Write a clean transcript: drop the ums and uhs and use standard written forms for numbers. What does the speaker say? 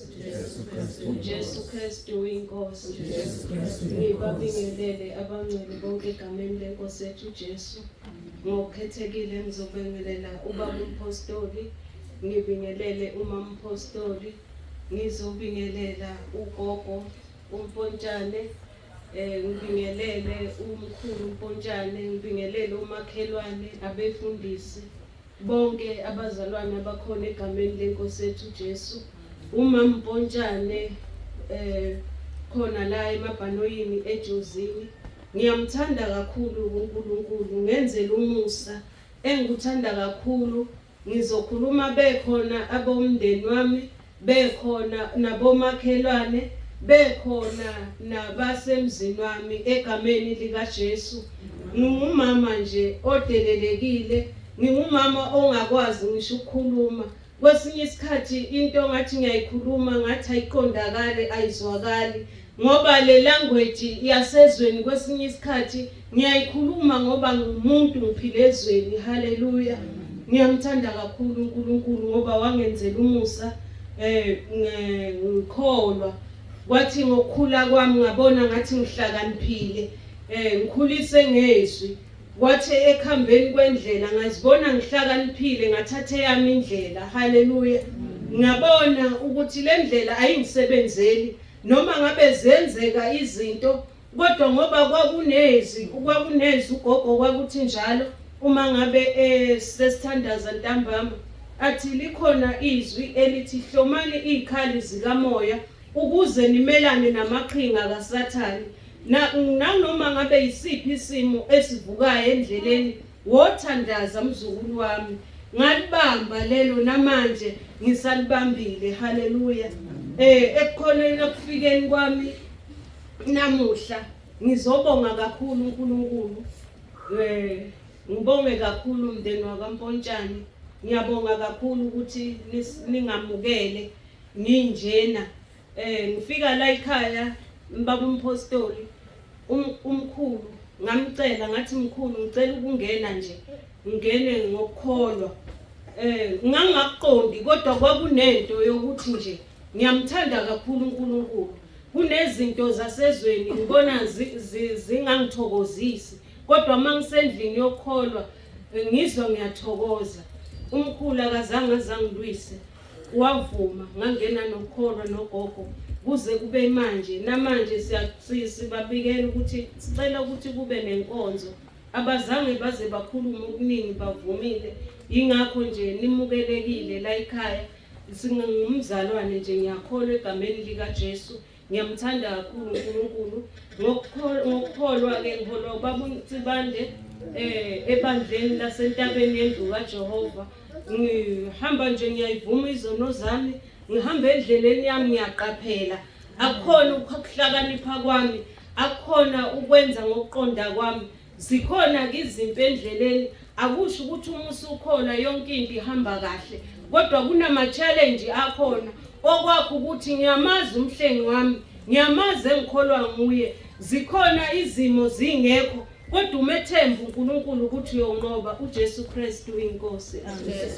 uyiNkosi. UJesu Kristu uyiNkosi. Ngibabingelele abangcwele bonke egameni lenkosi yethu uJesu. Ngokukhethekile ngizobingelela ubaba umpostoli, ngibingelele umama umpostoli, ngizobingelela ugogo umpontshane, ngibingelele umkhulu umpontshane, ngibingelele umakhelwane, abefundisi bonke abazalwane abakhona egameni lenkosi yethu uJesu. Umama Mpontshane khona la emabhanoyini eJozini. Ngiyamthanda kakhulu uNkulunkulu, ngenzela umusa engikuthanda kakhulu. Ngizokhuluma bekhona abomndeni wami, bekhona nabomakhelwane, bekhona nabasemzini wami egameni likaJesu. Ngingumama nje odelelekile, ngingumama ongakwazi ngisho ukukhuluma. Kwesinye isikhathi into ngathi ngiyayikhuluma ngathi ayiqondakali, ayizwakali, ngoba le language yasezweni kwesinye isikhathi ngiyayikhuluma ngoba ngumuntu ngiphila ezweni. Haleluya. Ngiyamthanda kakhulu uNkulunkulu ngoba wangenzela umusa, ngikholwa. Kwathi ngokukhula kwami ngabona ngathi ngihlakaniphile, ngikhulise ngezwi. Kwathi ekuhambeni kwendlela ngazibona ngihlakaniphile, ngathatha eyami indlela. Haleluya. Ngabona ukuthi le ndlela ayingisebenzeli, noma ngabe zenzeka izinto, kodwa ngoba kwakunezwi ugogo kwakuthi njalo uma ngabe sesithandaza ntambama athi likhona izwi elithi hlomani izikhali zikamoya ukuze nimelane namaqhinga kaSathane. Nanoma ngabe yisiphi isimo esivukayo endleleni, wothandaza mzukulu wami. Ngalibamba lelo namanje ngisalibambile. Haleluya. Ekukhoneni ekufikeni kwami namuhla ngizobonga kakhulu uNkulunkulu. Ngibonge kakhulu umndeni wakaMpontshane. Ngiyabonga kakhulu ukuthi ningamukele nginjena. Ngifika la ekhaya baba umpostoli umkhulu, ngamcela ngathi mkhulu ngicela ukungena nje, ngingene ngokukholwa. Ngangakuqondi kodwa kwakunento yokuthi nje ngiyamthanda kakhulu uNkulunkulu. Kunezinto zasezweni ngibona zingangithokozisi, kodwa uma ngisendlini yokukholwa ngizwa ngiyathokoza. Umkhulu akazange azangilwise, wavuma, ngangena nokukholwa nogogo kuze kube manje. Namanje sibabikela ukuthi sicela ukuthi kube nenkonzo. Abazange baze bakhulume okuningi, bavumile. Yingakho nje nimukelekile la ekhaya. Singumzalwane nje, ngiyakholwa egameni likaJesu. Ngiyamthanda kakhulu uNkulunkulu. Ngokukholwa-ke ngiholwa ubaba uNsibande ebandleni lasentabeni yendlu kaJehova. Ngihamba nje ngiyayivuma izono zami, ngihamba endleleni yami ngiyaqaphela. Akukhona ukuhlakanipha kwami, akukhona ukwenza ngokuqonda kwami. Zikhona-ke izimpi endleleni, akusho ukuthi uma usukholwa yonke into ihamba kahle, kodwa kunama-challenge akhona. Okwakho ukuthi ngiyamazi umhlengi wami, ngiyamazi engikholwa nguye. Zikhona izimo zingekho, kodwa umethemba uNkulunkulu ukuthi uyonqoba. uJesu Kristu inkosi. Amen.